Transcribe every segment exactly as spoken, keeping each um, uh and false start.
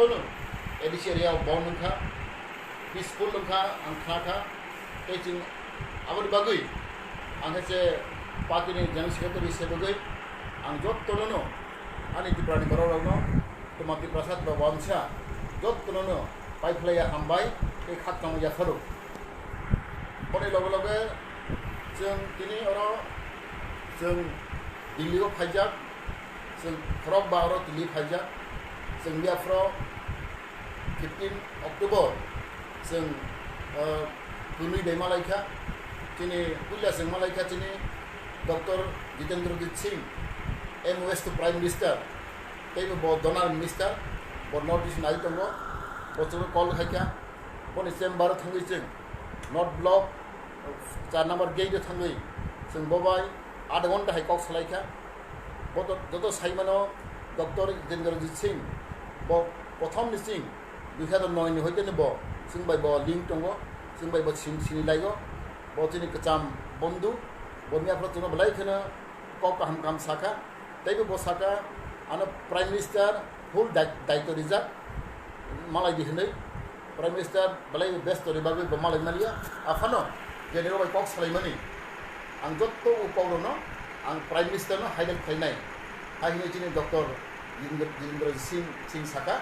no A D C area wo bon wngkha, peaceful wngkha, ang khna kha. Tei chwng aboni bagwi ang khe se party ni general secretary se bagwi ang joto no no ani Tripura ni borok rok no, tma Tiprasa, Tiprasa wamsa joto no no paiphlai ya hambai tei khakchangma yapharo. Boni loge loge chwng tini oro chwng Delhi o phaijak, chwng khorok ba oro Delhi phaijak, chwng yaphro fifteen October chwng, ah, twnwi bai malaikha, chini puila chwng malaikha chini Doctor Jitendra Jit Singh, M O S to Prime Minister, teibo bo donor minister, bo North East nai tongo, bo chwngno call khaikha, boni chamber o thangwi chwng North Block, char number gate o thangwi chwng bo bai adha ghonta hai kok salaikha. Bo to joto saimano Doctor Jitendra Jit Singh, bo prothom ni ching dui hazar noi ni hoite ni bo chwng bai bo link tongo, chwng bai bo sin-, sinilaigo, bo chini kwcham bondhu, bo miyaphro chwngno belai kheno kok kaham kaham sakha, teibo bo sakha, ano Prime Minister full dai-, daityo rijak, malai di hwnwi, Prime Minister belai besto ni bagwi bo malai maliya, aphano je nirok bai kok salaimani, ang joto o kok rokno ang Prime Minister no highlight khlainai, hai hwnwi chini Doctor Jitendra, Jitendra Singh, Singh sakha,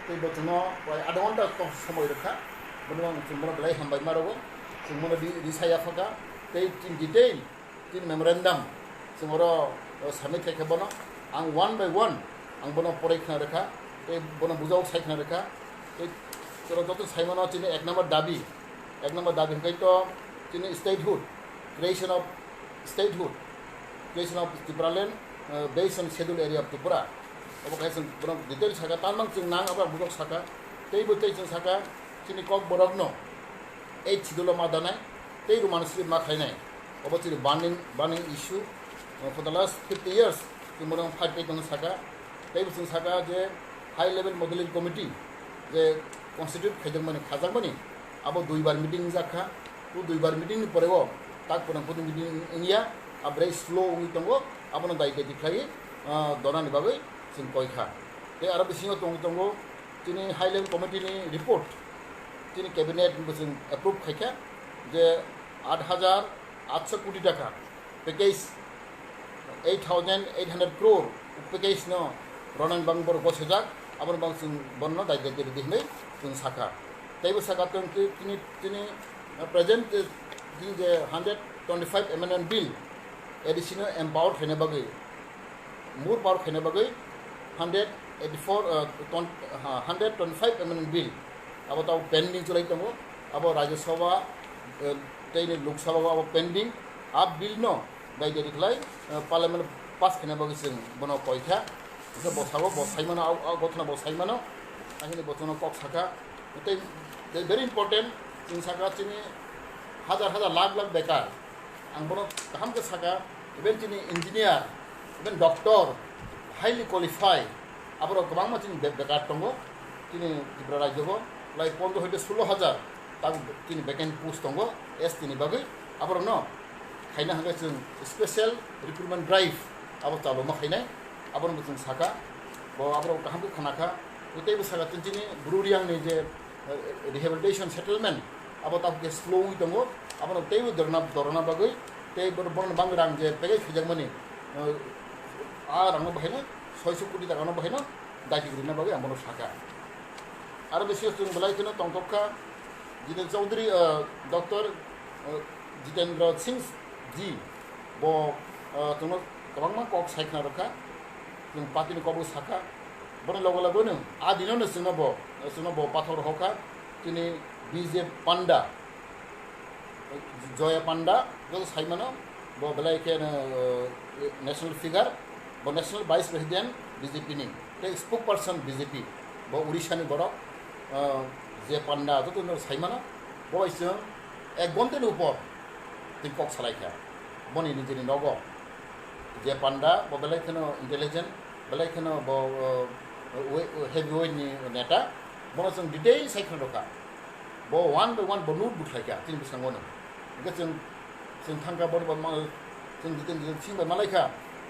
tei bo chwngno prai adha ghonta kok somoi rwkha, bono ang chwng bono belai hambai ma rwo, chwng bono ri-, risa yaphakha, tei chini detail chini memorandum chwng oro, o, submit khaikha bono, ang one by one ang bono poroi khna rwkha, tei bono bujao sai khna rwkha, tei chwng joto saimano chini ek number dabi, ek number dabi hwnkhe to chini statehood, creation of statehood, creation of Tipraland, eh, based on Scheduled Area of Tripura. Abo khe chwng bono detail sakha, tamang chwng nang abo bujao sakha, teibo tei chwng sakha, chini Kokborok no eighth Schedule o ma danai, tei Roman script ma khlainai. Abo chini burning, burning issue, uh, for the last fifty years, chwng bono fight khe tongwi sakha. Teibo chwng sakha je High Level Modeling Committee je constitute khaijakmani, khajakmani, abo duibar meeting wngjakha. O duibar meeting ni pore o tak pore meeting wngya, abrai slow wngwi tongo, abono dai dai khlaiwi, uh, donani bagwi chwng koikha. Tei aro bisingo tongwi tongo, chini High Level Committee ni report, chini cabinet bo chwng approve khaikha je আট হাজার আটশো কোটি টাকা package, eight thousand eight hundred crore package no ronang bang borok gosajak, abono bang chwng bono dai dai rwdi hwnwi chwng sakha. Teibo sakha tong khe chini, chini, uh, present, uh, chini je hundred twenty five amendment bill, A D C no empower khaina bagwi, more power khaina bagwi hundred eighty four, uh, twen-, uh, hundred twenty five amendment bill, abo tao pending cholai tongo, abo Rajya Sabha, uh, tei ni Lok Sabha o abo pending, a bill no dai dai khlai, uh, parliament pass khaina bagwi chwng bono koikha. Hwnkhe bo sao, bo saimano, a, a gothona bo saimano, ahini bo chwngno kok sakha. Tei, tei very important, chwng sakha chini hazar hazar lakh lakh bekar. Ang bono kaham khe sakha, even chini engineer, even doctor, highly qualify, aborok kwbangma chini be-, bekar tongo. Chini Tripura rajyo o lai pondro hoite sulo hazar, tabuk chini vacant post tongo, S T ni bagwi. Aborokno khaina hwnkhe chwng special recruitment drive abo chaluma khainai, abono bo chwng sakha, bo aborok kaham khe khna kha. Teibo sakha chwng chini Bru Reang ni je, eh, rehabilitation settlement, abo tabuk khe slow wngwi tongo, abono teibo dorna, dorna bagwi, tei bor-, borokno bang rang je package khijakmani, eh, a rangno bahaino, soiso koti takano bahaino, daiti rwna bagwi ang bono sakha. Aro bisingo chwng belai kheno tongthok kha, Jiten Chaudhary, eh, Doctor, eh, Jitendra Singh ji, bo, eh, chwngno kwbangma kok sai khna rwkha, chwng party ni kokbo sakha, boni loge loge no a dino no chwngno bo, chwngno bo pathor hoka, chini B J Panda, Joya Panda, joto saimano, bo belai khe, eh, national figure, bo national vice president B J P ni, tei spokesperson B J P, bo Odisha ni borok, eh, J Panda, joto no saimano, bo bai chwng ek ghonta ni upor twi kok salai kha, boni nijini nogo. J Panda, bo belai kheno intelligent, belai kheno bo, eh, we-, heavyweight ni neta, bono chwng detail sai khna rwkha. Bo one by one bo note bo khlai kha, chini bwskango no. Hwnkhe chwng, chwng thang kha, bo, bo ma-, chwng Jiten, Jiten Singh bai malai kha,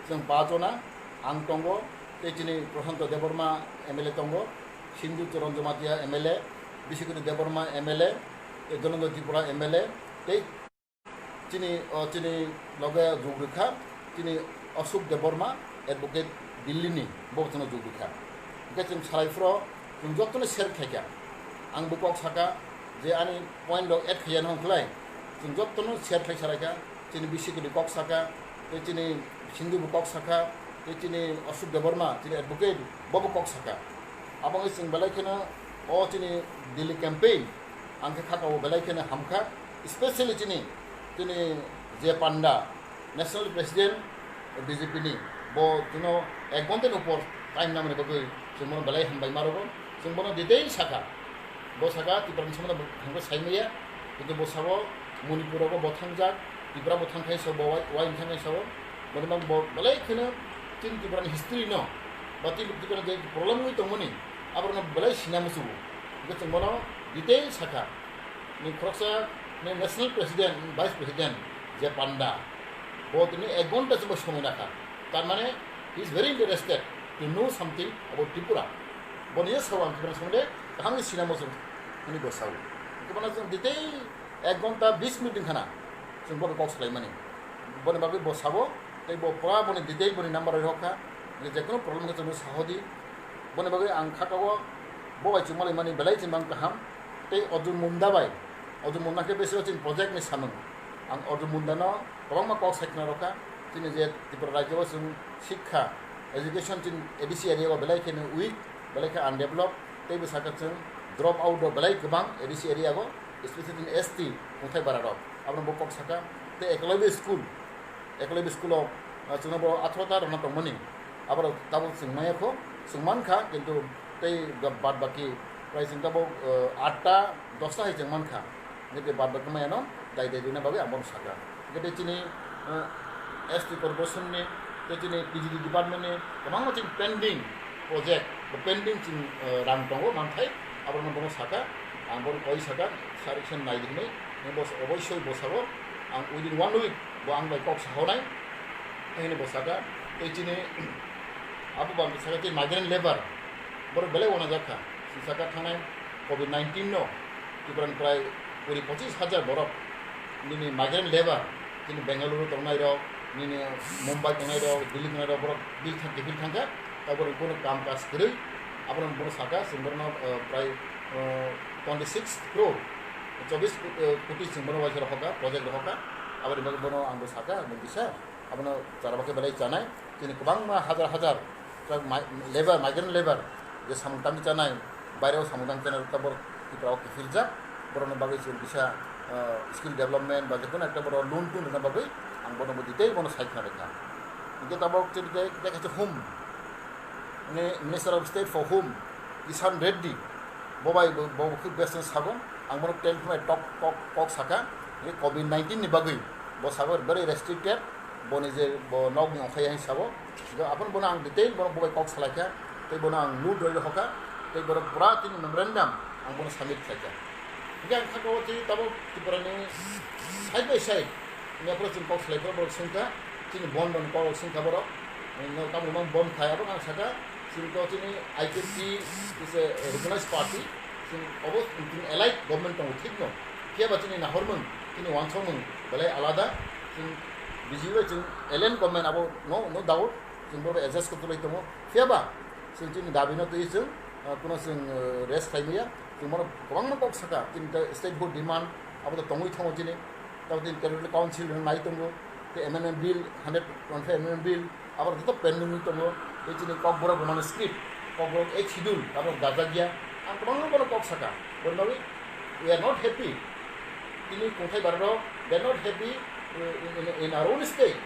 chwng pa jona, ang tongo, tei chini Prashanto Debbarma M L A tongo, Sindhu Charan Jamatia M L A, Bishikoti Debbarma M L A, Dhananjoy Tripura M L A, tei chini, o, chini loge jug rikha, chini Ashok Debbarma, advocate Delhi ni, bo chwngno jug rikha. Hingkhe chwng salai phro, chwng jotono share khlaikha. Ang bo kok saka, je ani point rok add khaiya no hwnklai, chwng jotono share khlai salaikha, chini Bishikoti kok saka, tei chini Sindhu bo kok saka, tei chini Ashok Debbarma, chini advocate, bo bo kok saka. Abo wngwi chwng belai kheno o chini Delhi campaign, ang khe khaka o belai kheno hamkha, especially chini, chini J Panda, National President, B J P ni, bo chwngno ek ghonta ni upor time namani bagwi chwng bono belai hambai ma rwgo. Chwng bono detail sakha. Bo saka Tripura ni somondo hwnwi sai maya, kintu bo sao Manipur rogo bo thangjak, Tripura bo thangkhai sao, bo wai, wai thangkhai sao, boni bagwi bo belai kheno chini Tripura ni history no, ba chini Tripura je problem wngwi tongmani, aborokno belai sina muchugo. Hingkhe chwng bono detail sakha. Ni khoroksa ni National President, Vice President, J Panda, bo tini ek ghonta se bo somoi nakha. Tar mane, he is very interested to know something about Tripura. Boni ye sao ang Tripura somondo kaham khe sina muchung hwnwi bo sao. Hingkhe bono chwng detail ek ghonta bis minute wngkha na, chwng bono kok salaimani. Boni bagwi bo sao, tei bo pura boni detail boni number roi rokha. Hingkhe jekunu problem khe chwngno sahodi. Boni bagwi ang khaka o bo bai chwng malaimani belai chwng bang kaham. Tei Arjun Munda bai, Arjun Munda khe besi o chini project ni samung. Ang Arjun Munda no kwbangma kok sai khna rokha. Chini je Tripura rajyo o chwng sikkha, education chini A D C area o belai kheno weak, belai khe undeveloped, tei bwsakhe chwng drop out rok belai kwbang A D C area o, especially chini S T kongthai bara rok. Abono bo kok saka. Tei Eklavya school, Eklavya school o, ah, chwngno bo atharo ta rwna tongmani. Aborok tabuk chwng maya kho, chwng mankha, kintu tei bad baki prai chwng tabuk, ah, atta, dosta hai chwng mankha. Hingkhe bad baki maya no dai dai rwna bagwi ang bono sakha. Hingkhe tei chini, ah, S T corporation ni, tei chini P G D department ni kwbangma chini pending project, bo pending chini, ah, rang tongo manthai, abono bono sakha, ang bono koi sakha, sir action nai di hinwi, bo oboisoi bo sao, ang within one week bo ang bai kok sahonai, hinwi bo sakha, tei chini abo bang sakha tei migrant labour, borok belai uanajak kha, sisaka thangnai covid nineteen no, Tripura ni prai kuri pochis hajar borok, nini migrant labour, chini Bengaluru tongnai rok, nini Mumbai tongnai rok, Delhi tongnai rok, borok bil thang, kiphil thangkha, ta borok bono kam kaj kwrwi, abono bono sakha, chwng bono, eh, prai, eh, twenty six crore, chobis, eh, koti chwng bono waisa rohorkha, project rohorkha, aboni bagwi bono ang bo sakha, ang bo kisa. Abono chara bakhe belai chanai, chini kwbangma hajar hajar labour, migrant labour, je samung tangwi chanai, baire o samung tangwi chanai, tabok Tripura o kiphil jak, borokni bagwi chwng kisa, ah, skill development ba jekunu ekta borok loan tun rwna bagwi ang bono bo detail bono sai khna rwkha. Hingkhe tabok chini khe, khe, khe home, Minister of State for Home, Kishan Reddy, bo bai bo, bo khe best sago, ang bono telephone bai tok, tok, kok sakha, je covid nineteen ni bagwi, bo sago very restricted, boni je bo nok ni ongkhai hai sao, je aphano bono ang detail bono bo bai kok salaikha, tei bono ang note roi rokha, tei borok pura tini memorandum ang bono submit khlaikha. Hingkhe ang khaka o tei tabok Tripura ni side by side, hingkhe aphano chwng kok salai phano borok swngkha, chini bon rok ni kok rok swngkha borok, no tamo mang bon khai abo ang sakha, chini to chini I P F T is a recognized party, chini obo chini allied government tongo thik no, phiya ba chini nahormung, chini uansukmung belai alada, chini B J P bai chini allied government abo no, no doubt, chini borok adjust khe tulai tongo, phiya ba chini, chini dabi no twi chwng, ah, kuno chwng, ah, rest khlai maya, chwng bono kwbangma kok sakha, chini ta statehood demand abo to tongwi thango chini, tabo chini territorial council no nai tongo, tei amendment bill, hundred twenty-five amendment bill, abo joto pending wngwi tongo, tei chini Kokborok Roman script, Kokborok eighth schedule, abo dajak ya, ang kwbangma bono kok sakha, boni bagwi we are not happy, chini kongthai bara rok, they are not happy, uh, in, in, in our own state,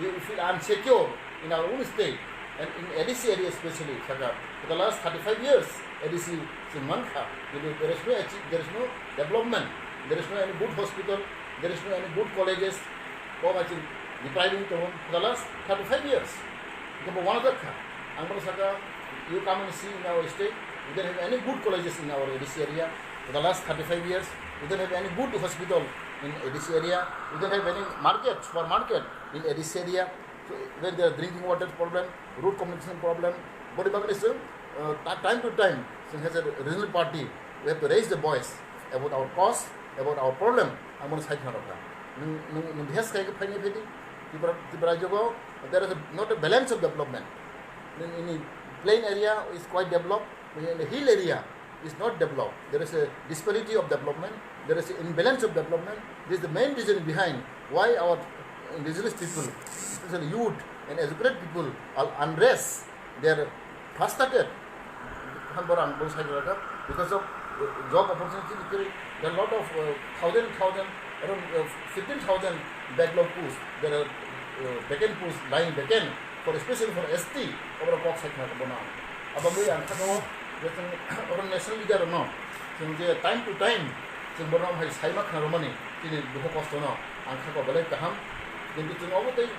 we feel unsecure, in our own state, and in A D C area especially, sakha, for the last thirty-five years, A D C chwng mankha, kintu there is no achie-, there is no development, there is no any good hospital, there is no any good colleges, bo bai chwng depriving tongo for the last thirty-five years. Hingkhe bo uanajak kha, ang bono sakha, you come and see in our state, we don't have any good colleges in our A D C area for the last thirty-five years, we don't have any good hospital in A D C area, we don't have any market, supermarket in A D C area, So, when there are drinking water problem, road communication problem, boni bagwi se, Uh, ta-, time to time, chwng as a regional party, we have to raise the voice about our cause, about our problem, ang bono sai khna rokha. Nwng, nwng, nwng bihes khai khe phainai phai di, Tripura, Tripura rajyo, there is a, not a balance of development. In, in the plain area is quite developed, but in the hill area is not developed. There is a disparity of development, there is an imbalance of development. This is the main reason behind why our indigenous people, especially youth and educated people, are unrest. They are frustrated. Hambar ang bung sai kha, because of, uh, job opportunity, there are lot of, uh, thousand, thousand, around, uh, fifteen thousand backlog posts. There are, uh, vacant posts lying vacant for, especially for S T. Aboro kok sai kha bono. Abo bai ang kha ko, je chwng oro national leader no, chwng je time to time, chwng bono hai sai ma khna romani, chini dukho kosto no, ang kha ko belai kaham. Kintu chwng obo tei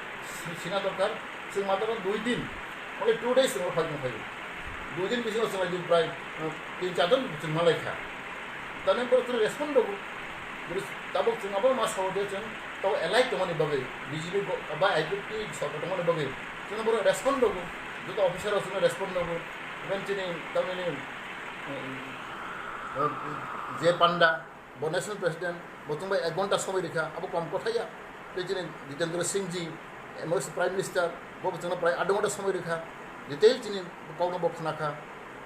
sina dorkar, chwng matro dui din, only two days chwng phai tong phai. Dui din bisingo chwng lai di prai, uh, tin char jon chwng malai kha. Tani bo chwng respond rwgo. Tabuk chwng abo ma sao de chwng tao allied tongmani bagwi, B J P bo-, ba I P F T sorkar tongmani bagwi. Chwng bo respond rwgo. Joto officer rok chwng respond rwgo. Even chini tamni, um, uh, J Panda, bo national president, bo chwng bai ek ghonta somoi rikha, abo kom kotha ya. Tei chini Jitendra Singh ji, M S Prime Minister, bo bo chwngno prai adh ghonta somoi rikha. Detail chini kokno bo khna kha.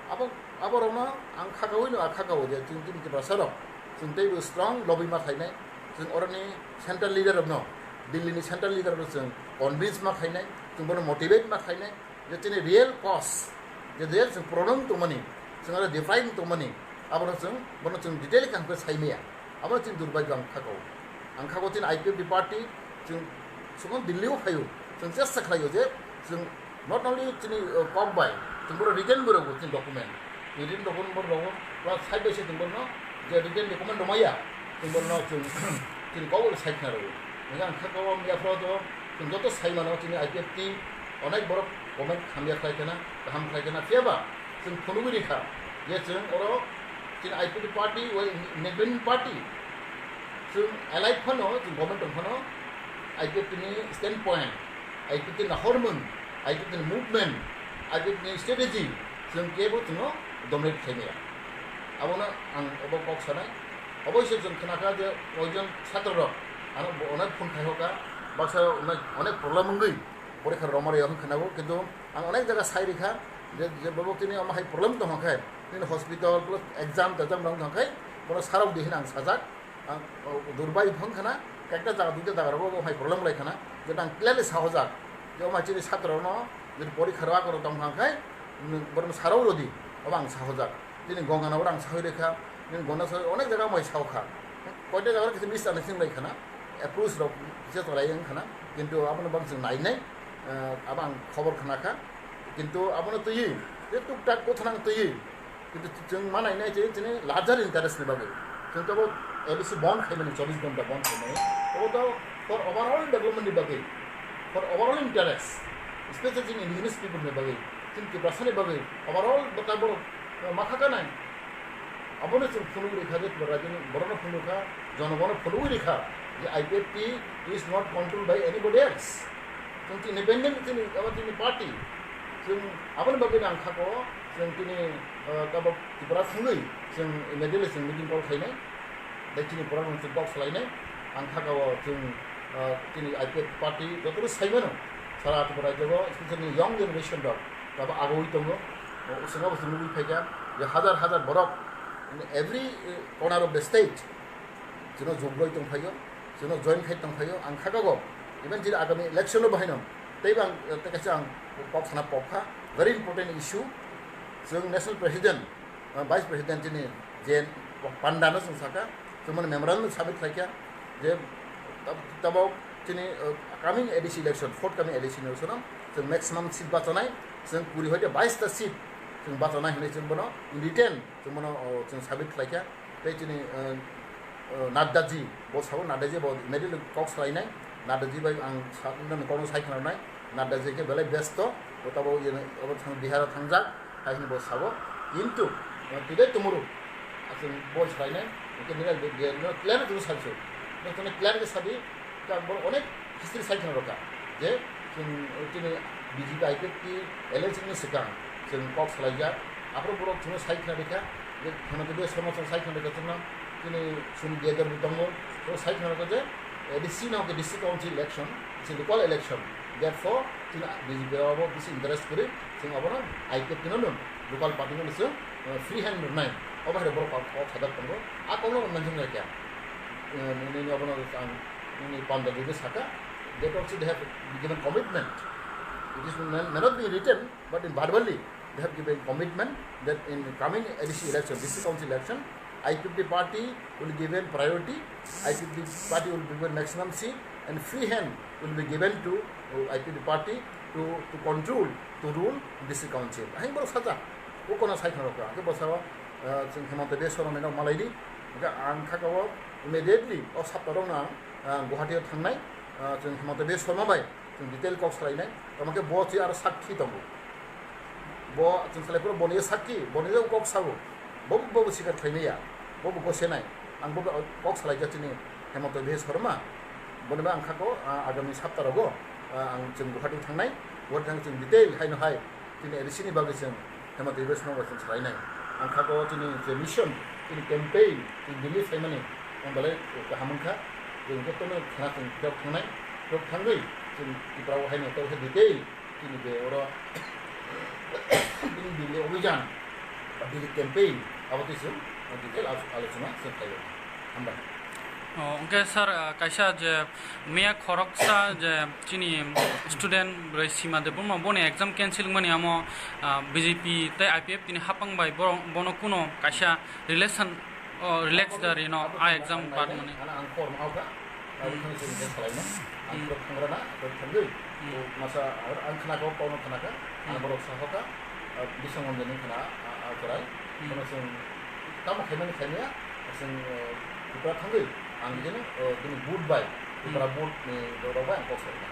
Abo, abo rokno ang kha kawi no, a kha kawo je chwng chini Tiprasa rok, chwng teibo strong lobby ma khainai. Chwng oroni central leader rokno, Delhi ni central leader rokno chwng convince ma khainai, chwng bono motivate ma khainai. Je chini real cause, je real chwng problem tongmani, chwng aro deprive tongmani, abono chwng, bono chwng detail kaham khe sai maya. Abono chini durbhagyo ang kha kawo. Ang kha kawo chini I P F T party, chwng, chwng Delhi o phai o, chwng chesta khlai o je, chwng not only chini, uh, kok bai, chwng bono written bo rwgo chini document. Written document bo rwgo, plus side by side chwng bono, je written document rwmaya, chwng bono chwng, chini kok bai sai khna rwgo. Hingkhe ang kha kawo miya phro to, chwng joto sai mano chini I P F T, onek borok comment hamya khlai khana, kaham khlai khana, phiyaba chwng phunugwi rikha, je chwng oro chini I P F T party, independent party, chwng allied phano, chwng government tong phano, I P F T ni standpoint, I P F T ni nahormung, I P F T ni movement, I P F T ni strategy, chwng kebo chwngno dominate khlai maya. Abono ang obo kok sanai. Obo se chwng khna kha je koijon chhatro rok ano bo onek phone khai hoka, baksa onek, onek problem wngwi porikha romari hwn khna o, kintu ang onek jaga sai rikha je, je bobo tini omo hai problem tong khe, nini hospital plus exam tejam rok tong khe, bono sarok di hwnwi ang sajak. Ang, o, durbai phone khna, kekta jaga, duita jaga rok bo hai problem lai khna, je ang clearly sahojak, je omo hai chini chhatro no, je porikha rok tong kha khe, bono sarok rodi, obo ang sahojak. Chini Gongana oro ang sahoi rikha, nini Gongana sa onek jaga mai sao kha. Koita jaga kisa misunderstanding lai khna, approach rok kisa tolai wng khna, kintu abono bang chwng nainai, eh, abo ang khobor khna kha. Kintu abono twiwi, je tuktak kothanang twiwi, kintu chwng ma nainai je chini larger interest ni bagwi. Chwng tabo A D C bond khaimani, chobbish ghonta bond khaimani. Abo to for overall development ni bagwi, for overall interest, especially chini indigenous people ni bagwi, chini Tiprasa ni bagwi, overall bwkha borok, eh, ma kha kanai. Abono chwng phunugwi rikha je Tripura rajyoni borokno phunugkha, jonogono phunugwi rikha je I P F T is not controlled by anybody else. Chwng chini independent chini, abo chini party. Chwng aboni bagwi ang kha ko, chwng chini, eh, tabok Tripura thangwi chwng immediately chwng meeting call khainai. Tei chini program chwng kok salainai. Ang kha ko chwng, eh, chini I P F T party jotono sai mano. Sara Tripura rajyo, especially young generation rok, abo agoi tongo. O, chwng abo chwng nugwi phaikha je hajar hajar borok in every, eh, corner of the state chwngno jugroi tongphaio, chwngno join khai tongphaio, ang kha kago. Even chini agami election no bahaino, teibo ang, eh, tei kaisa ang kok sana pok kha, very important issue. Chwng national president, eh, vice president chini je Panda no chwng sakha, chwng mani memorandum submit khlaikha, je tab-, tabok chini, eh, coming A D C election, forthcoming A D C election no chwng maximum seat bachanai, chwng kuri hoite bais ta seat chwng bachanai hinwi chwng bono in written chwng bono, oh, chwng submit khlaikha. Tei chini, eh, eh, Nadda ji, bo sao Nadda ji bo immediately kok salainai. Nadda ji bai ang sa-, nang kokno sai khna nai. Nadda ji khe belai besto, bo tabo ye, abo thang Bihar o thangjak, hai hwnwi bo sao. Kintu, eh, today tomorrow, aswk bo salainai, hwnkhe nini idea no clear khe salso. Nang clear khe sadi, ta bo onek history sai khna rokha. Je, chwng, chini B J P I P F T alliance ni swkang, chwng kok salaijak, Aphuru borok chwngno sai khna rikha, je Himanta Biswa Sarma chwng sai khna rikha chwngno, chini chwng leader bo tongo, borok sai khna rikha je, eh, A D C no hwnkhe district council election, se local election. Therefore, chini B J P rok abo bisi interest kwrwi, chwng abono I P F T no local party no se, eh, free hand rwnai. Obo hai borok kok, kok sadak tongo. A kokno mention khaikha. Eh, nini abono ang, nini panda jodi sakha, that also they have given commitment. It is may, may not be written, but in verbally, they have given commitment that in coming A D C election, district council election, I P F T party will given priority, I P F T party will be given maximum seat, and free hand will be given to, uh, I P F T party to, to control, to rule district council. Ahing borok sajak, o kono sai khna rok, hingke bwsao, uh, chwng Himanta Biswa Sarma no malai di, hingke ang kha o immediately o sapta rok no ang, uh, Guwahati o thangnai, uh, chwng Himanta Biswa Sarma bai, chwng detail kok salainai, tamo khe bo se aro sakhi tongo. Bo chwng salai phuru boni je sakhi, boni je kok sao, bo, bo, bo sikar khlaimai ya, bo, bo gosenai. Ang bo kok salaijak chini Himanta Biswa Sarma, boni bai ang kha o, ah, agami sapta rogo, ah, ang chwng Guwahati thangnai, Guwahati thang chwng detail haino hai, chini A D C ni bagwi chwng Himanta Biswa Sarma bai chwng salainai. Ang kha o chini je mission, chini campaign, chini Delhi phaimani, ang belai kaham wngkha, chwng jotono khna chwng phirok thangnai, phirok thangwi, chwng Tripura o haino tei khe detail, chini je oro, chini Delhi obijan, ba Delhi campaign, abo twi chwng detail alo-, alochona chwng khlai o. Hambai. O, hwnkhe sir, ah, kaisa je miya khoroksa je chini student bwrwi Sima Debbarma boni exam cancel wngmani amo, ah, B J P tei I P F T ni hapang bai bo, bono kuno kaisa relation, o, relax da rino a exam badmani. Ano ang khorokma hokha, abo thani chwng je salainai, ang khorok thangrana, khorok thangwi, o masa ang khna kha, kokno khna kha, ang borok sa hokha, ah, bising hamjani khna, ah, ah, chwrai, bono chwng tamo khaimani khaimaya, chwng, eh, Tripura thangwi, ang bini, eh, bini booth bai, Tripura booth ni rok bai ang kok salainai.